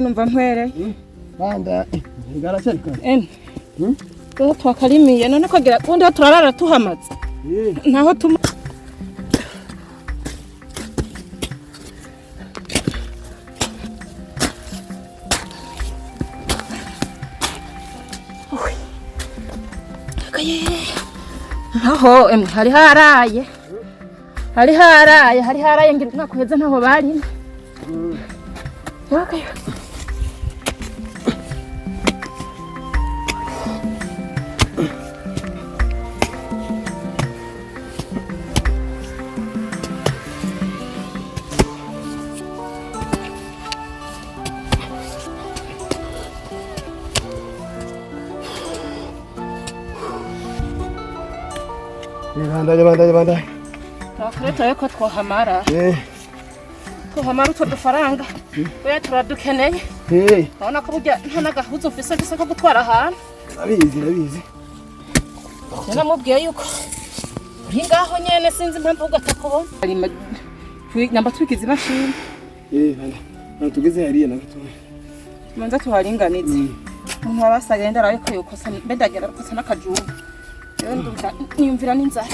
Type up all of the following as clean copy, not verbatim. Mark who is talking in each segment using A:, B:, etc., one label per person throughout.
A: Numva mpwereye.
B: Banda garacyari kare.
A: Ene. Tuba twakarimiye none kogera ubundi ho turarara tuhamaze. Naho tuma Aho emwe hari haraye. Hari haraye, hari haraye ngira umwaka uheze ntaho bari. Okay.
B: Bandanye, bandanye, bandanye.
A: Twakore turabe ko twohamara. Twohamara utwo dufaranga. Oya, turadukeneye. Urabona ko burya nta n'agahuzu mfise ko gutwara ahantu.
B: Ndabizi, ndabizi.
A: Njye namubwiye yuko uri ngaho nyene, sinzi impamvu ahubwo atakubona. Namba twigize imashini.
B: Banda. Banda tugeze hariya na gatoya.
A: Manza tuharinganize. Umuntu aba asagenda arabe ko yokosa, mbe ndagera kosa n'akajumba. Rero ndumva niyumvira n'inzara.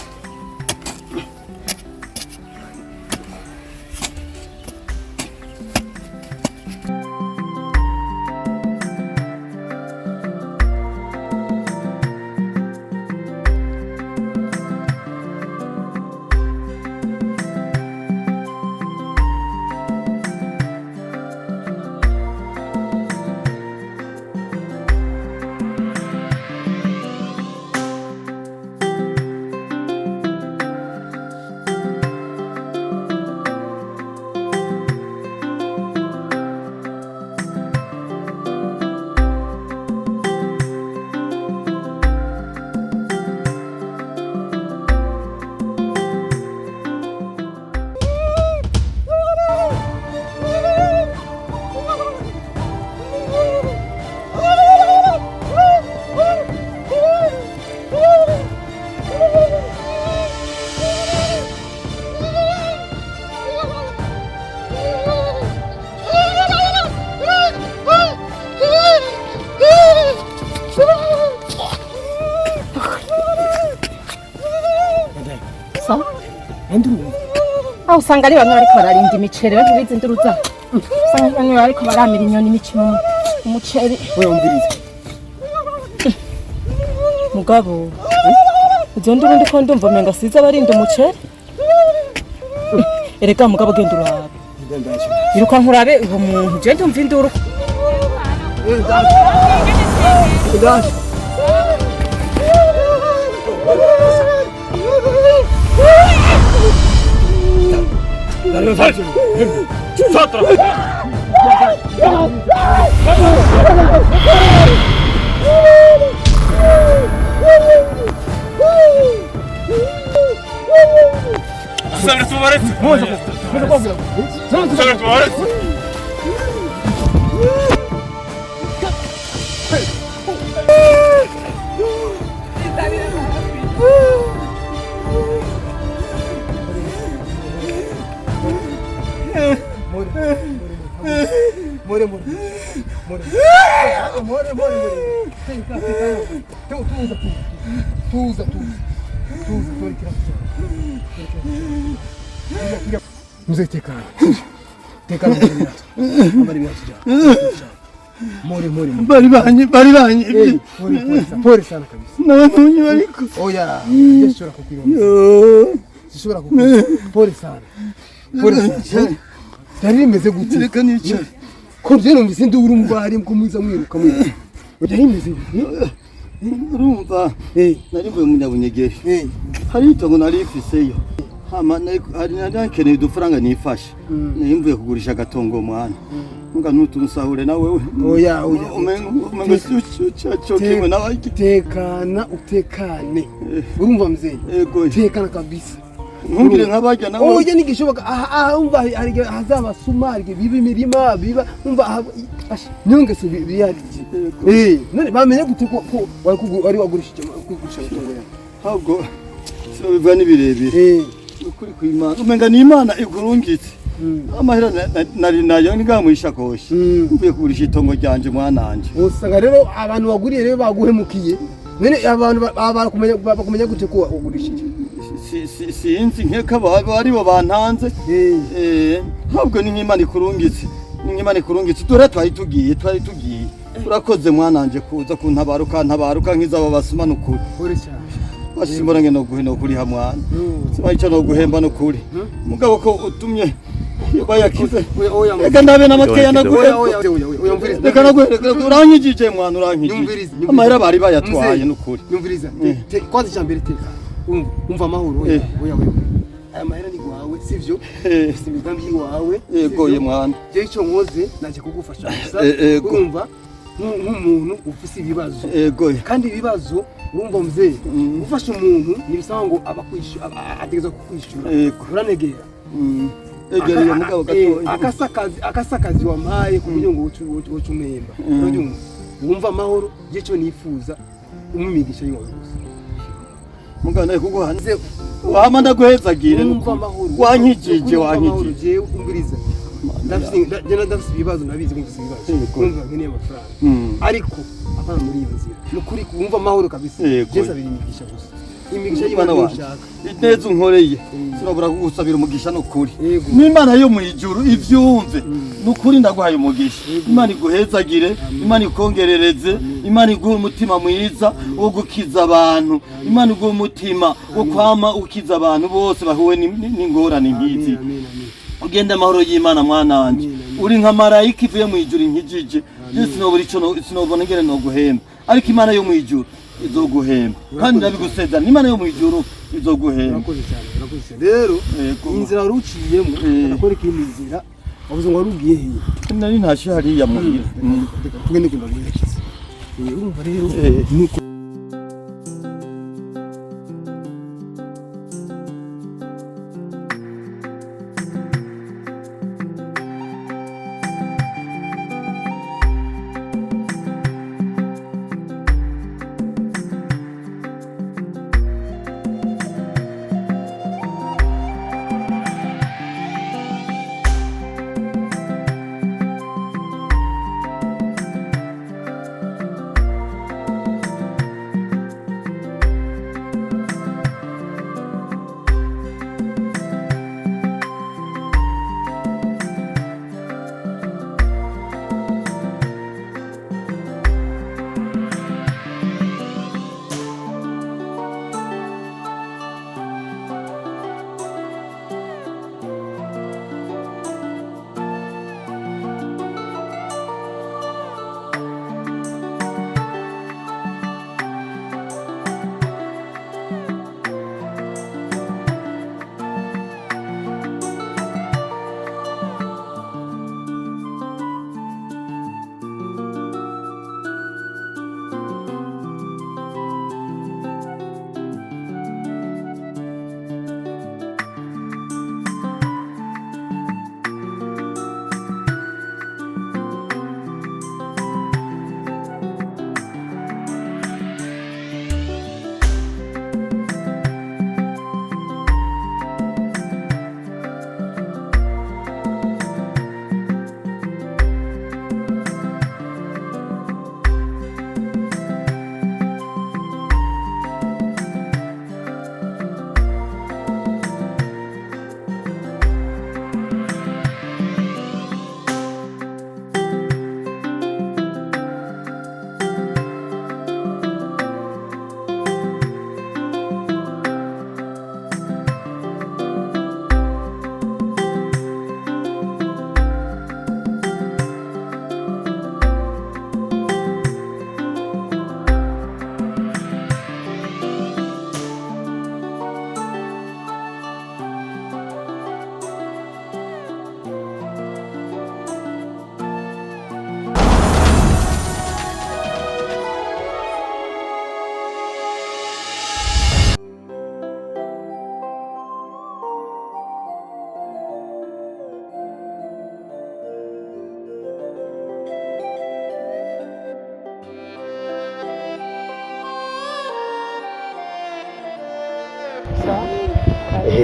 A: Sawa? Aho usanga ari bamwe bariko bararinda imiceri bavuga induru zabo. Usanga bamwe bariko baramira inyoni imikino umuceri.
B: Wewe umvirize.
A: Mugabo izo nduru ndiko ndumva umenga siza abarinda umuceri. Erega mugabo genda urabe.
B: Ndaje.
A: Iruka nkurabe uwo muntu, je ndumva induru.
B: Ndaje. Ndaje. More, more. More. More, more, more. Teka, teka. Tuza, tuza. Tuza, tuza. Tuza, tuza. Mzee tekana. Tekana mbali byacu. Mbali byacu ja. More, more, more.
C: Bari banyi, bari banyi.
B: Pole, pole sana. Pole sana kabisa.
C: N'abantu bariko.
B: Oya, sishobora kukwiromba. Sishobora kukwiromba. Pole sana. Pole sana. Byari bimeze gute?
C: Reka nicare.
B: Ko rero numvise induru mubari ko muza mwiruka mwiruka. Byari bimeze gute?
C: Urumva nari mvuye mu Nyabunyegeri. Hari itongo nari mfiseyo. Hama hari nari nkeneye udufaranga nifashe. Nari mvuye kugurisha agatongo mwana. Nga nutunsahure na wewe.
B: Oya, oya.
C: Umengo cyo kimwe nawe.
B: Tekana, utekane. Urumva mzee?
C: Yego.
B: Tekana kabisa.
C: Ntugire nk'abajya nawe.
B: Oya, nigishoboka. Aha aha umva hari igihe hazaba suma, hari igihe biba imirima, biba umva aha niyo ngeso biyarije. None bamenye gute ko wari wagurishije kugurisha amatungo yawe?
C: Ahubwo sinobivuga ni birebire. Ukuri kw'Imana. Umenga ni Imana igurungitse. Amahera nari nayo ni ngaha mw'ishakoshi. Mvuye kugurisha itongo ryanje, mwananje.
B: Usanga rero abantu waguriye rero baguhemukiye. None abantu bakumenya gute ko wagurishije?
C: Sinzi, nkeka aribo bantanze. Ntabwo ni nk'Imana ikurungitse, ni nk'Imana ikurungitse. Dore twari tugiye. Urakoze, mwananje, kuza kuntabara, ukantabara, ukankiza aba basuma, nukuri.
B: Pole cyane.
C: Basimbona nge noguhe nokuriha, mwana. Siba ico noguhemba, nukuri. Mugabo ko utumye bayakize.
B: Oya, oya.
C: Reka ndabe n'amakeya naguhe.
B: Oya, oya, oya, oya, umviriza.
C: Reka naguhe, urankijije, mwana, urankijije.
B: Nyumviriza, nyumviriza.
C: Amahera bari bayatwaye.
B: Mzee,
C: Nukuri.
B: Nyumviriza. Kwanza icya mbere, teka, umva, umva amahoro. Oya. Oya, oya, aya mahera ni gwawe, sivyo? Ufite imigambi yiwawe.
C: Yego ye, mwana.
B: Jewe icyo nkoze, naje kugufasha gusa.
C: Yego.
B: Urumva, nk'umuntu ufise ibibazo.
C: Yego ye.
B: Kandi ibibazo, urumva mzee, gufasha umuntu ntibisaba ngo ategereza kukwishura.
C: Yego.
B: Uranegera.
C: Egereye mugabo gatoya.
B: Akasakazi wampaye ku buryo ngo uce umwemba. Urabyumva, wumva amahoro. Icyo nifuza, umumigisha yiwawe gusa.
C: Mugabo nawe kuguha wama ndaguhezagire.
B: Wumva amahoro.
C: Wankijije.
B: Wumva amahoro.
C: Wankijije.
B: Jewe umviriza, ndafise ibibazo, ndabizi ko mfise ibibazo. Urumva, nkeneye amafaranga, ariko apana muri iyo nzira. Ni ukuri, wumva amahoro kabisa.
C: Yego.
B: Jewe sabira imigisha gusa, imigisha
C: Mwana
B: y'Imana
C: wanje,
B: nshaka.
C: Ineza unkoreye, sinabura kugusabira umugisha, nukuri.
B: Yego.
C: N'Imana yo mu ijuru ivyumve, nukuri, ndaguhaye umugisha. Imana iguhezagire, Imana ikongerereze, Imana iguhe umutima mwiza wo gukiza abantu, Imana iguhe umutima wo kwama ukiza abantu bose bahuwe n'ingorane nk'izi.
B: Amen, amen.
C: Ugende amahoro y'Imana, mwana wanje.
B: Amen, amen.
C: Uri nka marayika ivuye mu ijuru inkijije. Je sinobura ico sinobona ingene noguhemba, ariko Imana yo mu ijuru izoguhemba, kandi ndabigusezerana, Imana yo mu ijuru izoguhemba.
B: Urakoze cyane, urakoze cyane. Rero
C: Yego.
B: iyi nzira wari uciyemo, ndakora ikindi nzira. Wavuze ngo wari ugiye hehe?
C: Nari ntashe hariya muhira.
B: Reka tugende kubaguherekeza. Urumva rero, nuko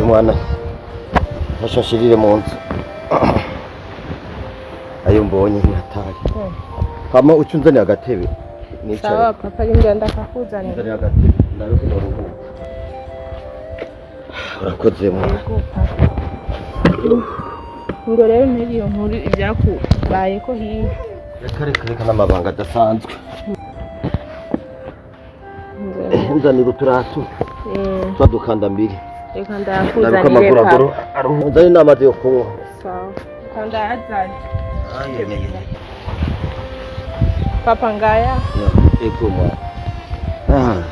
C: Mwana, fasha nshirire mu nzu. Ayo mbonye ntihatari. Hama uca unzaniye agatebe nicare.
A: Sawa papa, ngenda ndakakuzanira.
C: Unzaniye agatebe ndabe ko noruhuka. Urakoze mwana.
A: Yego papa. Ngo rero ntiri iyo nkuru ibyakubayeko hirya.
C: Reka reka reka, n'amabanga adasanzwe. Nzanira uturato twadukanda mbiri.
A: Reka
C: Ndaruka
A: ndayakuzanire
C: amaguru
A: papa.
C: agoro. Nzanire n'amazi yo kunywa.
A: Sawa. Reka ndayazane. Papa, ngaya.
C: Ego mwana. Ah.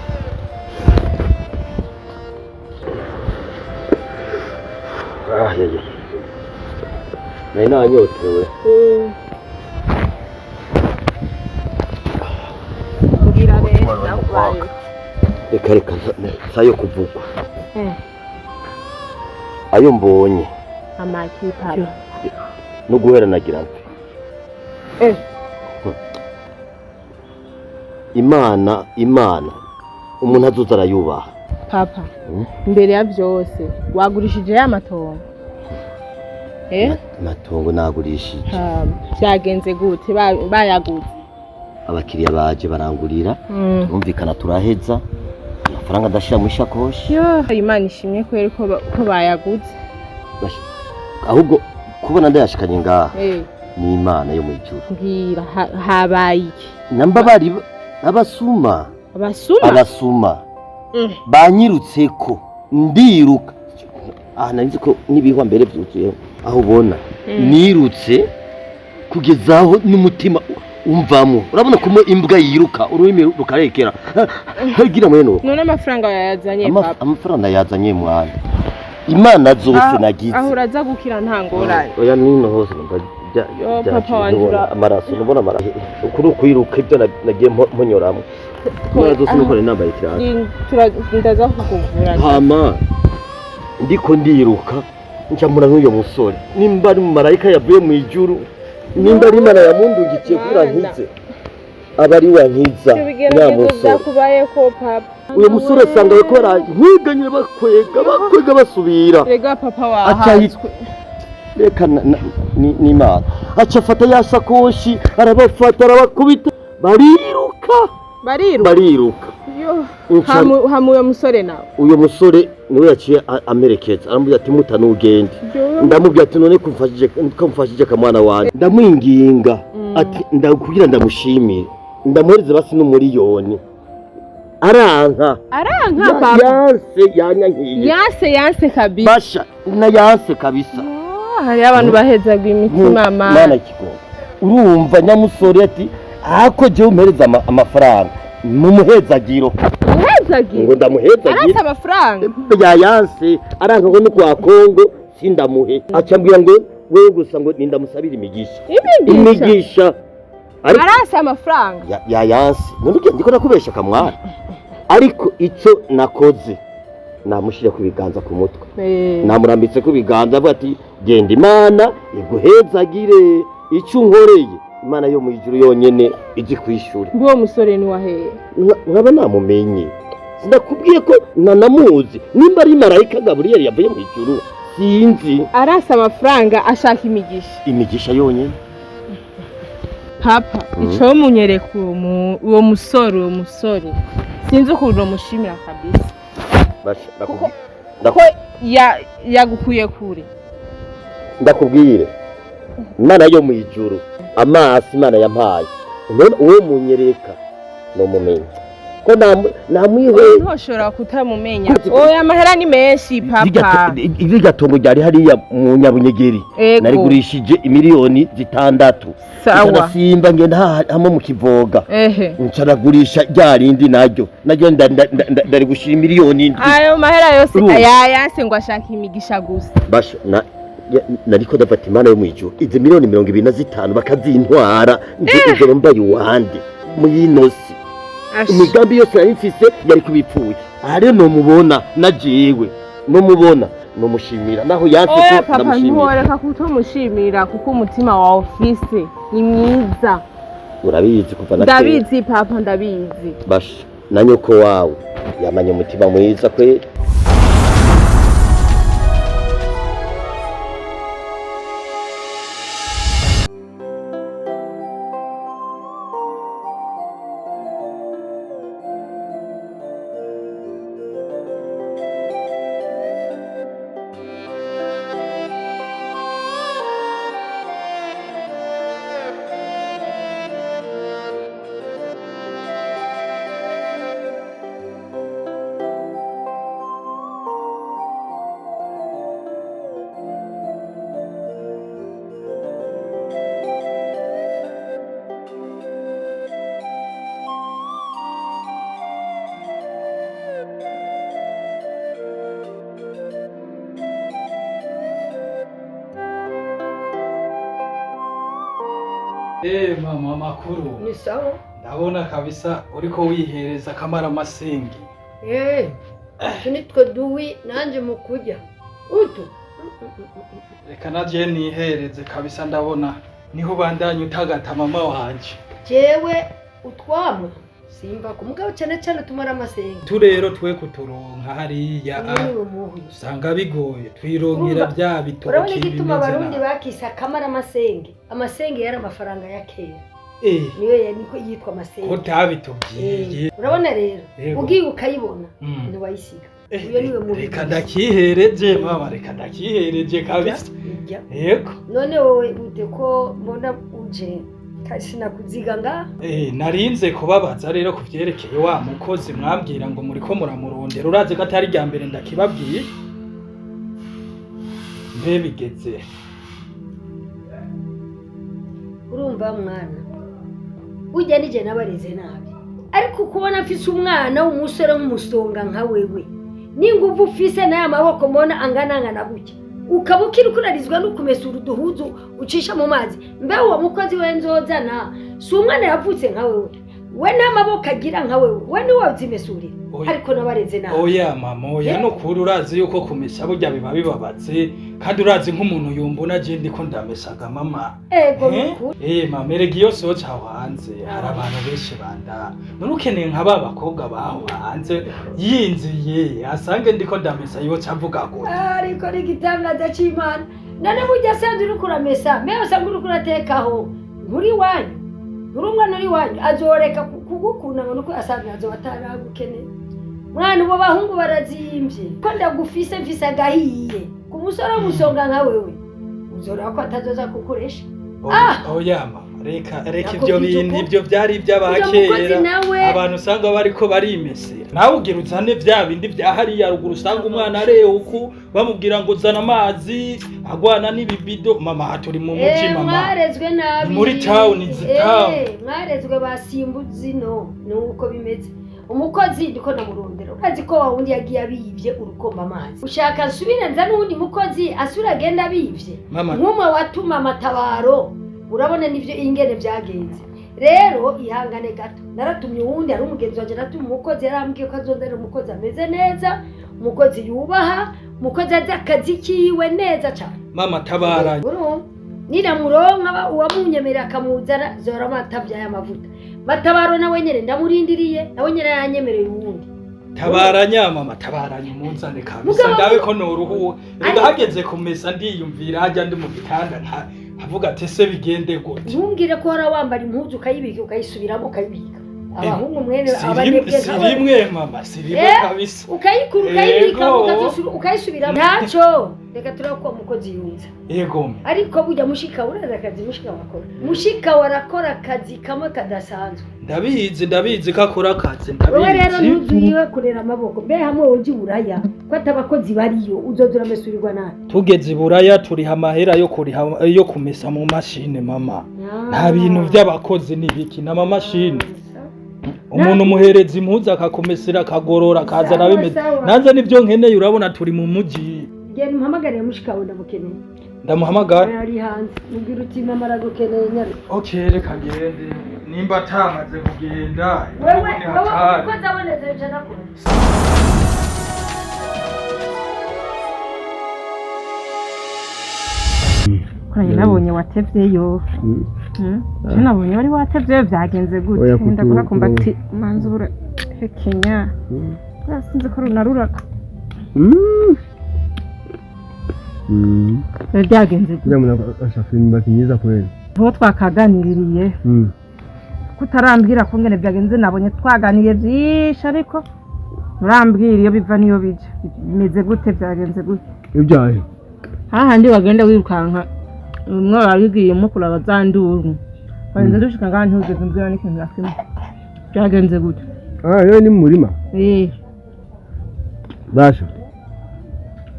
C: Ah, ya, ya. Nari nanyotewe.
A: Mbwira rero byakubayeho.
C: Reka reka, sayo kuvugwa. Ayo mbonye
A: Amaki papa?
C: No guhera nagira mpe. Imana, Imana umuntu azoza arayubaha.
A: Papa, mbere ya byose wagurishije ya matongo?
C: Amatongo nagurishije.
A: Byagenze gute? Bayaguze?
C: Abakiriya baje barangurira, turumvikana, turaheza, amafaranga ndashira mu ishakoshi.
A: Yo, Imana ishimwe kweri ko bayaguze.
C: Ahubwo kubona ndayashikanye ngaha ni Imana yo mu ijuru.
A: Mbwira, habaye iki?
C: Namba bari abasuma.
A: Abasuma?
C: Abasuma banyirutseko ndiruka. Aha nari nzi ko n'ibihwa mbere byuzuye aho ubona. Nirutse kugeza aho n'umutima umvamo. Urabona kumwe imbwa yiruka ururimi rukarekera hagira mwene.
A: None amafaranga yayazanye papa?
C: Amafaranga yazanye mwana, Imana zose nagize.
A: Aho uraza gukira, nta ngorane.
C: Oya, nino hose numva
A: Yo,
C: byaciye,
A: papa wanje.
C: ntubona amaraso, ntubona amaraso ukuri ukwiruka ibyo nagiye mponyoramo. Imana zose nuko nari nambaye ikirato.
A: Ndaza kukuvura.
C: Hama ndiko ndiruka nca mbona n'uyo musore, nimba ari marayika yavuye mu ijuru, nimba ari Imana yamundungikiye kugira nkize, aba ari we ankiza.
A: Ibyo bigeragezo
C: Nyamusore
A: byakubayeko papa.
C: Uyo musore asanga bariko baranyiganyira, bakwega bakwega basubira.
A: Rega papa,
C: Aca
A: wahatswe.
C: Reka n'Imana aca afata ya sakoshi, arabafata, arabakubita, bariruka.
A: Bariruka?
C: Bariruka.
A: Yo, hamu uyo musore nawe?
C: Uyo musore niwe yaciye amerekeza, aramubwira ati: "Muta, nugende."
A: Yo.
C: Ndamubwira ati: "None ko mfashije kamwana wanje?" Ndamwinginga ati ndakugira ndamushimire, ndamuhereze basi n'umuriyoni, aranka.
A: Aranka papa?
C: Yanse, yanyankiye.
A: Yanse, yanse kabisa.
C: Basha na yanse kabisa.
A: Ah, hariyo abantu bahezaga imitima.
C: Mana
A: Mana.
C: kigongo, urumva nyamusore ati: "Ako jewe umpereza amafaranga mumuhezagiro."
A: Umuhezagiro?
C: Ngo ndamuhezagire.
A: Aranse amafaranga?
C: Yayanse, aranka ngo no kwa Kongo sindamuhe, acambwira ngo wewe gusa ngo nindamusabira imigisha.
A: Imigisha?
C: Imigisha. Ariko
A: Aranse amafaranga?
C: Yayanse. None ugiye ndiko nakubesha kamwana? Ariko ico nakoze, namushira ku biganza ku mutwe. Namurambitse ku biganza, avuga ati: "Genda, Imana iguhezagire, icyo unkoreye Imana yo mu ijuru yonyene iji kwishura."
A: Mbe uwo musore ni waheye?
C: Nkaba namumenye, sinakubwiye ko nanamuzi, nimba ari marayika Gaburiyeli yavuye mu ijuru, sinzi.
A: Aranse amafaranga, ashaka imigisha.
C: Imigisha yonyene.
A: Papa, ico munyereka uwo musore sinzi ukuntu mushimira kabisa.
C: Basha,
A: Kuko ko yagukuye kure.
C: Ndakubwire, Imana yo mu ijuru, amaso Imana yampaye, none uwo munyereka nomumenye ko namwihe.
A: Ntoshobora kutamumenya, oya, amahera ni menshi papa.
C: Irya tongo ryari hariya mu Nyabunyegeri narigurishije imiliyoni 6. Simba ngenda hamwe mu Kivoga, nca rya rindi naryo ndarigushira imiliyoni 7.
A: Ayo mahera yose?
C: Urumva?
A: Ayayanse ngo ashaka imigisha gusa.
C: Basha nariko ndafata Imana yo mw'ijuru, izi miliyoni 25 bakazintwara, nje ijoro mbaye uwande muyinosi, imigambi yose nari mfise yari kubipfuye. Aha rero nomubona na jewe nomubona nomushimira naho yanse
A: Oya
C: ko
A: papa,
C: ndamushimira.
A: ntiworeka kutomushimira kuko umutima wawe ufise ni mwiza.
C: Urabizi kuva na kera.
A: Ndabizi papa, ndabizi.
C: Basha na nyoko wawe yamanye umutima mwiza kwe.
D: Eh mama, makuru?
E: Ni sawa.
D: Ndabona kabisa uriko wihereza akamara amasengi.
E: Utu nitwo duwi nanje mu kurya utu.
D: Reka naje nihereze kabisa, ndabona niho ubandanya utagata mama wanje.
E: Jewe utwamwa simba ku mugabo, cyane cyane tumara amasenga.
D: Tu rero twe kuturonka hariya
E: Niwe mubi.
D: Usanga bigoye, twironkera
E: Urumva,
D: bya bitoki
E: urabona igituma
D: bimeze
E: abarundi
D: nabi.
E: bakise akamara amasenge? Amasenge yari amafaranga ya kera. Niyo niko yitwa amasenge.
D: Ko utabitubwiye?
E: Urabona rero,
D: Yego.
E: ugiye ukayibona ntiwayisiga. Uyo niwe mubi.
D: Reka ndakihereje mama, reka ndakihereje kabisa.
E: Irya.
D: Yego.
E: None wowe ute ko mbona uje sinakuziga nga?
D: Narinze kubabaza rero ku vyerekeye wa mukozi mwambwira ngo muriko muramurondera. Urazi ko atari rya mbere ndakibabwiye, mbe bigeze?
E: Urumva mwana, burya nije nabareze nabi, ariko kubona mfise umwana w'umusore nk'umusonga nka wewe, n'inguvu ufise n'aya maboko mbona angana angana gutya, ukaba ukiri kurarizwa no kumesura uduhuzu ucisha mu mazi, mbe uwo mukozi we nzozana si umwana yavutse nka wewe? We n'amaboko agira nka wewe, we niwe wazimesurira?
D: Oya.
E: Ariko nabareze nabi.
D: Oya mama, oya. Nukuri urazi yuko kumesa burya biba bibabaze, kandi urazi nk'umuntu yumbona je ndiko ndamesaga mama.
E: Ego.
D: Eh?
E: Nukuri.
D: Mama, erega iyo sohoca aho hanze hari abantu benshi banda. None ukeneye nka ba bakobwa baho hanze yinziye asange ndiko ndamesa, yoca avuga gute?
E: Ariko ni igitangaza c'Imana. None burya asanzwe uriko uramesa, mbe usanga uriko uratekaho, nturi iwanyu, nturi umwana uri iwanyu, azoreka kugukunda ngo nuko asanzwe azoba ataragukeneye? Mwana, ubo bahungu barazimvye. Ko ndagufise, mfise agahiye ku musore w'umusonga nka wewe, uzoreba ko atazoza kukuresha.
D: Oya, oya mama, reka reka ibyo
E: Nakubwije
D: bintu.
E: ukuri.
D: Ibyo byari
E: Uyo
D: iby'abakera.
E: mukozi nawe.
D: Abantu usanga bariko barimesera, nawe ugira uzane vya bindi vya hariya ruguru, usanga umwana areba uku bamubwira ngo zana amazi, agwana n'ibibido. Mama, aha turi mu muji. Mama.
E: Mwarezwe nabi.
D: Ni muri town, izi town.
E: Mwarezwe basimbuzi. No nuko bimeze. Umukozi ndiko namurondera. Urazi ko wa wundi yagiye abivye urukomba amazi. Ushaka nsubire nza n'uwundi mukozi asubire agenda abivye?
D: Mama.
E: Nk'umwe watuma amatabaro, urabona nivyo ingene vyagenze. Rero ihangane gato, naratumye uwundi, ari umugenzi wanje. Natumye umukozi, yarambwiye ko azonzanira umukozi ameze neza, umukozi yubaha, umukozi azi akazi kiwe neza cane.
D: Mama, tabara.
E: Urumva, niramuronka uwamunyemerera akamuzana, zora amatavyaye amavuta. Matabaro nawe nyene ndamurindiriye, nawe nyene yanyemereye uwundi.
D: Tabaranya mama, tabaranya umunzane kabisa. Ndabe ko noruhuwe. Rega hageze kumesa ndiyumvira hajya ndi mu gitanda nkavuga ati ese bigende gute?
E: Ntumbwire ko uhora wambara impuzu ukayibika, ukayisubiramo, ukayibika. Abahungu mwene
D: Si
E: abanebwe
D: si
E: nk'aba-
D: rimwe mama, si rimwe kabisa.
E: Ukayikura, ukayibika,
D: Yego.
E: ukayisubiramo. Ntaco, reka turebe ko uwo mukozi yunza.
D: Yego.
E: Ariko burya mushika, urazi akazi mushika wakora? Mushika warakora akazi kamwe kadasanzwe.
D: Ndabizi, ndabizi ko akora akazi.
E: Wowe rero
D: Ndabizi.
E: ntuzuyiwe kurera amaboko. Mbe hamwe woja iburaya ko atabakozi bariyo, uzoza uramesurirwa nani?
D: Tugeze i Buraya turiha amahera yo kuriha yo kumesa mu mashine mama. Nta bintu by'abakozi n'ibiki n'amamashini. Umuntu umuhereza impuzu akakumesera, akagorora, akazana
E: Sawa,
D: bimeze.
E: sawa.
D: Nanze nibyo nkeneye, urabona turi mu muji.
E: Genda umuhamagarire mushika wawe, ndamukeneye.
D: Ndamuhamagara.
E: Ari hanze, mubwira uti mama aragukeneye, nyaru.
D: Okay, reka ngende nimba atamaze kugenda.
E: Wewe
D: Ubundi
E: wewe
D: hatari.
E: umukozi abonetse bica nakora.
A: Kuranye nabonye watevyeyo. Je nabonye wari watevyeyo, vyagenze gute?
B: Oya,
A: Ndakora kumva ati manza ubura hekenya. Sinzi ko runarura. Byagenze gute?
B: Uriya muntu ashaka imyumbati myiza kweli.
A: Uwo twakaganiririye kutarambwira ko ngene byagenze, nabonye twaganiye byinshi ariko nturambwira iyo biva n'iyo bija. Bimeze gute? Byagenze gute?
B: Ibyahe?
A: Hahandi wagenda wirukanka, umwe wabigiyemo kuraba za nduru, wagenze dushika ngaha ntugeze umbwira n'ikintu na kimwe. Byagenze gute?
B: Ah, rero ni mu murima. Basha.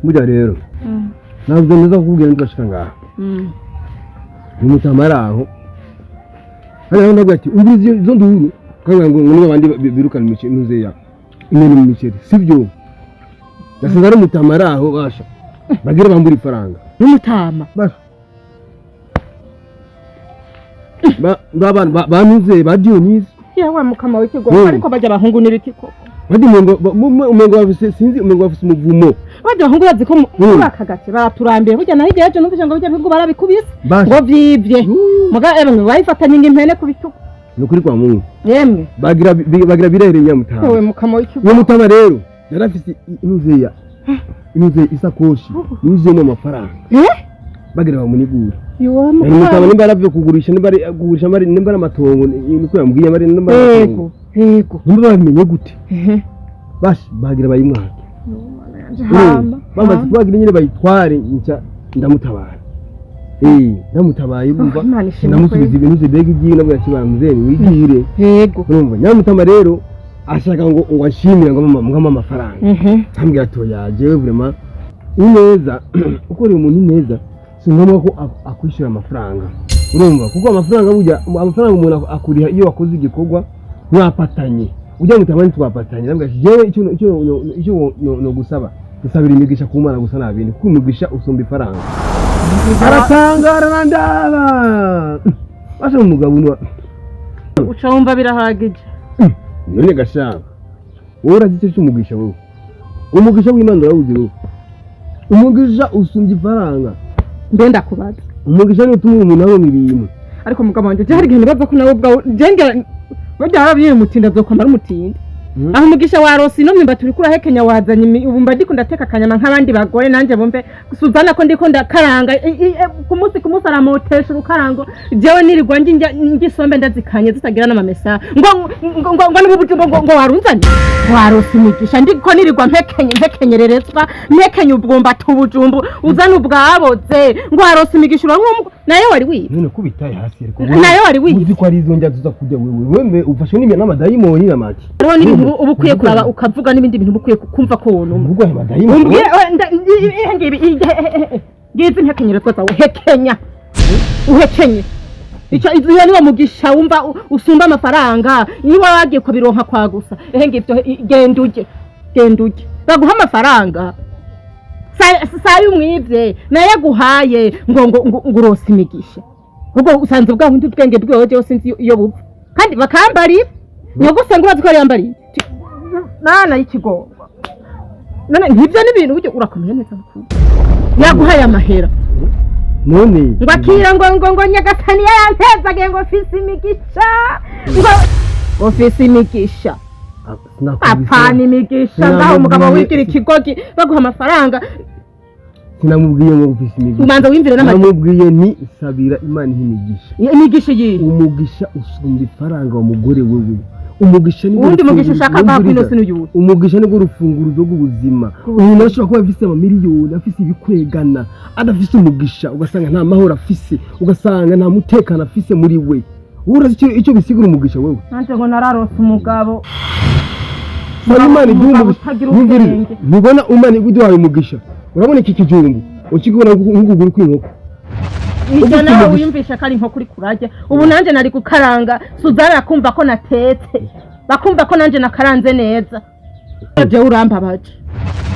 B: Burya rero ntabwo nza kukubwira ntibashika ngaha. Ni aho. Hariya nabwo ati umva izo nduru, ukavuga ngo ngo niba abandi birukana imiceri ntuzeya inyoni mu miceri, sibyo? Nasanze ari umutamara aho, basha bagira bambura ifaranga.
A: N'umutama?
B: Basha. Ba bantuze ba Dionisi.
A: Yewe mukama w'ikigo, ariko bajya abahungu n'ibiki koko?
B: Badi umengo bafise, sinzi, umengo bafise umuvumo.
A: Bajya abahungu bazi ko muri aka gace baraturambiye. Burya naho igihe ejo numvise ngo bijya bihugu barabikubise
B: Basha.
A: ngo vyivye, muga emwe bayifatanye nk'impene ku bitugu.
B: Ni ukuri kwa Mungu.
A: Yemwe.
B: Bagira birere nyamutama.
A: Yewe mukama w'ikigo.
B: Uwo mutama rero yarafise inuzeya inuze isakoshi yuzuyemo amafaranga.
A: Eh?
B: Bagira bamunigura.
A: Yewe
B: Yari mutama
A: mukama.
B: nimba yaravye kugurisha, nimba ari kugurisha nimba ari amatongo, niko yambwiye, nimba ari amatongo.
A: Yego, yego.
B: Nimba babimenye gute?
A: Ehe.
B: Bashi bagira bayimwake.
A: Hama
B: Bamaze kubagira nyine bayitware, nca ndamutabara. Ndamutabaye, urumva.
A: Oh, Imana ishimwe.
B: Ndamusubiza ibintu zibega igiye, nabwo ati baramuzeni wigire. Urumva nyamutama rero ashaka ngo anshimire, ngo mama amafaranga. Ambwira ati oya, jewe vraiment ineza ukoreye umuntu ineza si ngombwa ko akwishyura amafaranga, urumva, kuko amafaranga, burya amafaranga umuntu akuriha iyo wakoze igikorwa mwapatanye. Ujya mutama ntitwapatanye. Ndamubwira ati jewe icyo no gusaba, gusabira imigisha ku Mana gusa, nta bindi, kuko umugisha usumba ifaranga. Aratangara, arandaba, basha umugabo unwa.
A: Uca wumva birahagije.
B: None gashaka wowe urazi icyo cy'umugisha? Wowe umugisha w'Imana urawuzi? Wowe umugisha usumbya ifaranga.
A: Mbe ndakubaza.
B: Umugisha ni utuma umuntu abona ibintu.
A: Ariko mugabo wanje, je hari igihe nibaza ko nawe ubwawe jengera burya waba umutinda azokwamara umutinda. Aho umugisha warose ino myumbati uriko urahekenya wazanye, ubu mba ndiko ndateka akanyama nk'abandi bagore, nanjye bumve Suzana ko ndiko ndakaranga ku munsi aramotesha urukarango, jewe nirirwa ndya isombe ndazikanye zitagira n'amamesa, ngo niba ubujumbu ngo warunzanye warose imigisha, ndiko nirirwa mpekenye mpekenyererezwa mpekenye ubwumbati ubujumbu uzana ubwaboze ngo warose imigisha, urankumva nayo wari wiba.
B: None ko bitaye hasi ariko?
A: Nayo wari wiba.
B: Uzi ko ari izo njya tuza kurya wewe wembe ufashwe n'amadayimoni n'amaki.
A: Hariho n'ibintu uba ukwiye kuraba ukavuga, n'ibindi bintu uba ukwiye kumva ko wonuma.
B: Ubwo ayo madayimoni.
A: Umbwire ngibi ngizi impekenyerezwa zawe, hekenya uhekenye icyo, iyo niwo mugisha wumva usumba amafaranga. Niba wagiye kubironka kwa gusa, ehe ngibyo, genda ujye, genda ujye baguha amafaranga sayo umwibye nayo aguhaye ngo urose imigisha, ubwo usanze bwa bundi ubwenge bwiwe jewe sinzi iyo buva, kandi bakambarira nyogosenge urazi ko yari yambariye mana y'ikigongo. None nk'ibyo ni ibintu burya urakomeye neza mukuru yaguhaye amahera.
B: None
A: ngo akira ngo Nyagasani yarampezagiye, ngo mfise imigisha, ngo mfise imigisha. Apana imigisha ngaho umugabo wigira ikigogi baguha amafaranga.
B: Sinamubwiye ngo ufise imigisha.
A: Umanza wimvire n'amata.
B: Namubwiye ni sabira Imana imigisha.
A: Imigisha iyihe?
B: Umugisha usumba ifaranga wa mugore wewe. Umugisha ni
A: Uwundi mugisha ushaka ngaho kwino sinuyuwe.
B: Umugisha ni urufunguruzo rw'ubuzima. Umuntu ashobora kuba afise amamiliyoni, afise ibikwegana, adafise umugisha, ugasanga nta mahoro afise, ugasanga nta mutekano afise muri we. Wowe urazi icyo bisigura umugisha wewe?
A: Nanje ngo nararose umugabo.
B: Saba Imana iguhe
A: Umugabo
B: umugisha.
A: utagira
B: Wumvirize,
A: ubwenge.
B: ntubona Imana iguduhaye umugisha, urabona iki kijumbu ukikubona nk'ukuguru kw'inkoko.
A: Ibyo
B: Ufite
A: nawe
B: umugisha.
A: wiyumvisha ko ari inkoko uri kurarya. Ubu nanjye nari gukaranga, Suzana akumva ko natetse, bakumva ko nanjye nakaranze neza. Jewe urambabaje.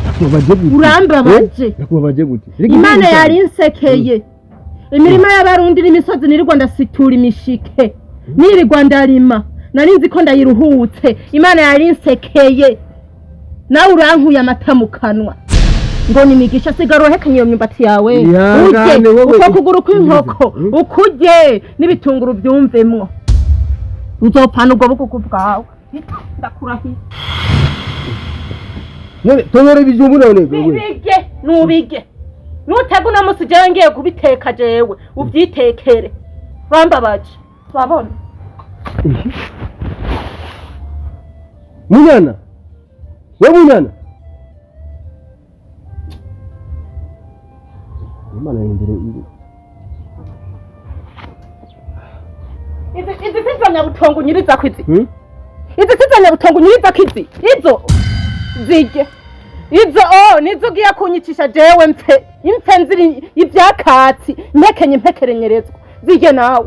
B: Nakubabaje gute?
A: Urambabaje.
B: Eh? Nakubabaje gute?
A: Imana yari insekeye imirima y'Abarundi n'imisozi nirirwa ndasitura imishike, nirirwa ndarima, nari nzi ko ndayiruhutse. Imana yari insekeye, nawe urankuye amata mu kanwa ngo ni imigisha. Sigara uhekenye iyo myumbati yawe,
B: Ihangane
A: urye
B: wowe.
A: uko kuguru kw'inkoko, ukurye n'ibitunguru byumvemwo, uzopfana ubwo bukuku bwawe, ndakurahiye.
B: None tonora ibijumbu none.
A: Bige nubige nutega uno munsi, jewe ngiye kubiteka, jewe ubyitekere. Bambabaje, turabona.
B: Munyana, we Munyana, Imana imbere.
A: Izi sizo nyabutongo unyiriza izi.
B: Hmm?
A: Izi sizo nyabutongo unyiriza izi, izo zirye izo o nizo ugiye kunyicisha jewe mpfe impfe nziri ibyakatsi mpekenye mpekerenyerezwa. Zirye nawe,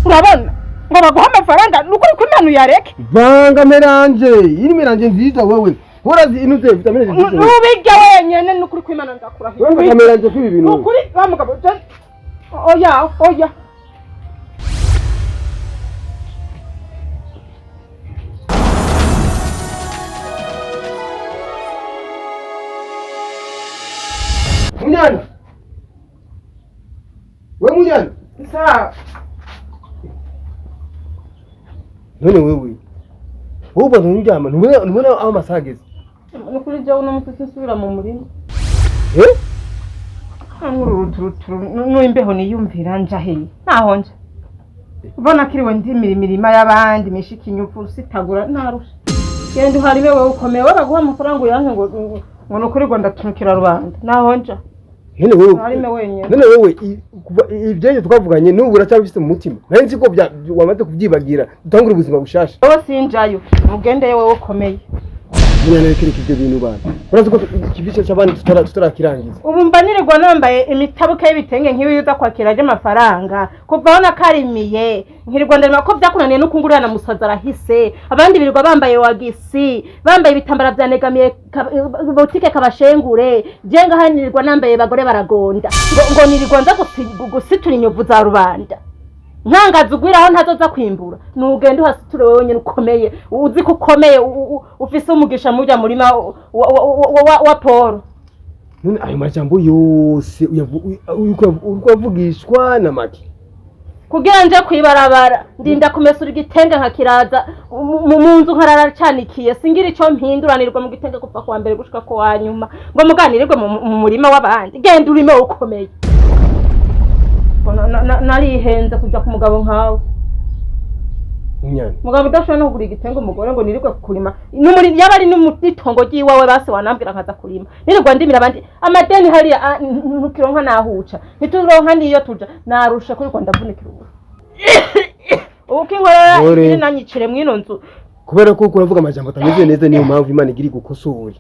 A: urabona ngo baguhe amafaranga nukuri ko Imana uyareke.
B: Vanga mélange, iyi ni mélange nziza wewe. Urazi inuze vitamine nziza.
A: Nubirya wenyene, nukuri ko Imana ndakurahiye.
B: Wewe fata mélange kwibi bintu.
A: Nukuri wa mugabo oya oya.
B: Munyana, we Munyana.
A: Sawa.
B: None wewe, wowe ubanza nturyama, ntubona aho amasaha ageze?
A: Nukuri jewe uno musi sinsubira mu murima.
B: Eh?
A: Nk'uruturuturu n'imbeho niyumvira, nja hehe? Ntaho nja. Ubona kiriwe ndimira imirima y'abandi, mishika inyuvu usitagura, ntarusha. Genda uharime wewe ukomeye, we baguha amafaranga uyanke ngo nukuri ngo ndatumikira rubanda. Ntaho nja.
B: None wewe
A: Uharime wenyine.
B: None wewe, kuva ibyejo twavuganye n'ubu uracyabifite mu mutima? Nari nzi ko wamaze kubyibagira, dutangure ubuzima bushasha.
A: Wowe sinjayo, ugendeyo wewe ukomeye.
B: Munyana, reka ibyo bintu bana. Urazi ko ikivi cy'abandi tutarakirangiza.
A: Ubu mba nirirwa nambaye imitabuke y'ibitenge nk'iyo uza kwakira ry'amafaranga kuva aho nakarimiye, nkirirwa ndarima ko byakunaniye no kungurira na musaza arahise. Abandi birirwa bambaye wagisi, bambaye ibitambara bya negamiye butike kabashengure. Je ngaha nirirwa nambaye bagore baragonda, ngo nirirwa nza gusitura inyovu za rubanda, nkangaza ugwira aho ntazoza kwimbura. Nugenda uhasiture wewe nyine ukomeye, uzi ko ukomeye, ufise umugisha murya murima wa Paul.
B: None ayo majambo yose uriko uravugishwa na make?
A: Kugira nje kwibarabara, ndinda kumesura igitenge nkakiraza mu nzu, nkarara canikiye, singira ico mpinduranirwa mu gitenge kuva kuwa mbere gushika ku wa nyuma, ngo muganirirwe mu murima w'abandi. Genda urime ukomeye. Ngo narihenze kuja ku mugabo nkawe.
B: Munyana.
A: Mugabo udashobora no kugura igitenge umugore, ngo nirirwe kurima n'umuri yaba ari n'itongo ry'iwawe, basi wanambwira nkaza kurima. Nirirwa ndimira abandi, amadeni hariya, ntukironka nahuca, ntituronka niyo tuja. Narusha kuri ko ndavunikira ubu ubu ko inkorora
B: Ore.
A: iri nanyicire mw'ino nzu.
B: Kubera ko uriko uravuga amajambo atameze neza, niyo mpamvu Imana igira igukosore.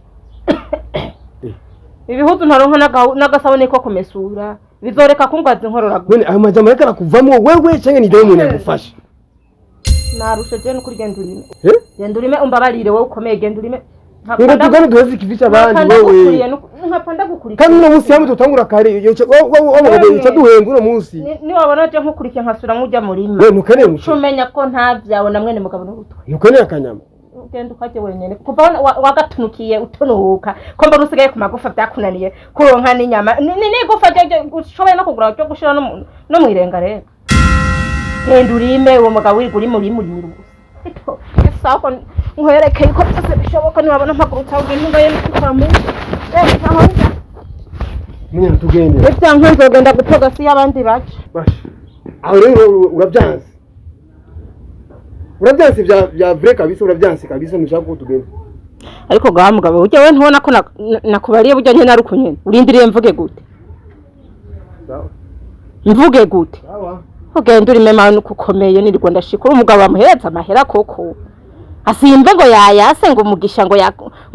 A: Ibihuzu ntaronka n'agasabune ko kumesura, bizoreka kungwaza inkorora gusa.
B: None ayo majambo ariko arakuvamo wewe canke ni dayimoni yagufashe?
A: Narusha je n'ukuri, genda urime.
B: Eh?
A: Genda urime, umbabarire, wowe ukomeye, genda urime.
B: Ngo tugane duheze ikivi c'abandi wewe.
A: Nkapfa ndagukurikiye.
B: Kandi uno munsi hamwe tutangura kare, wa mugabo yoca duhemba uno munsi.
A: Niwabona je nkukurikiye nkasubira nk'ujya murima,
B: We, ntukeneye umuceri?
A: umenya ko nta vyawe na mwene mugabo n'urutwe.
B: Ntukeneye akanyama?
A: Ugenda ukarye wenyene kuva aho wagatunukiye utunuka, ko mbona usigaye ku magufa, byakunaniye kuronka n'inyama n'igufa ushoboye no kugura ryo gushira no mw'irengarenga. Genda urime, uwo mugabo wirirwa urima urima urimira ubusa. Sako nkwerekeye ko byose bishoboka. Niwabona mpagurutse aho ugenda ungaye kwa Mungu. Aho nja.
B: Munyana, tugende.
A: Ivyanka nzogenda gutoga si y'abandi baca.
B: Basha, aho rero urabyanse, urabyanse bya vrai kabisa, urabyanse kabisa, ntushaka ko tugenda.
A: Ariko gaha mugabo, burya we ntubona ko nakubariye burya nyene ari uko nyene urindiriye mvuge gute?
B: Sawa.
A: Mvuge gute?
B: Sawa.
A: Ugenda urime mani uko ukomeye. Nirirwa ndashika umugabo bamuhereza amahera koko, asimbe ngo yayase, ngo umugisha ngo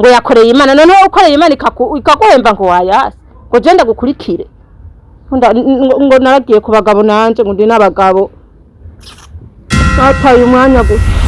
A: yakoreye Imana. Noneho ukoreye Imana ikaguhemba ngo wayase, ngo je ndagukurikire. Ngo naragiye ku bagabo nanje, ngo ndi n'abagabo, bataye umwanya gusa.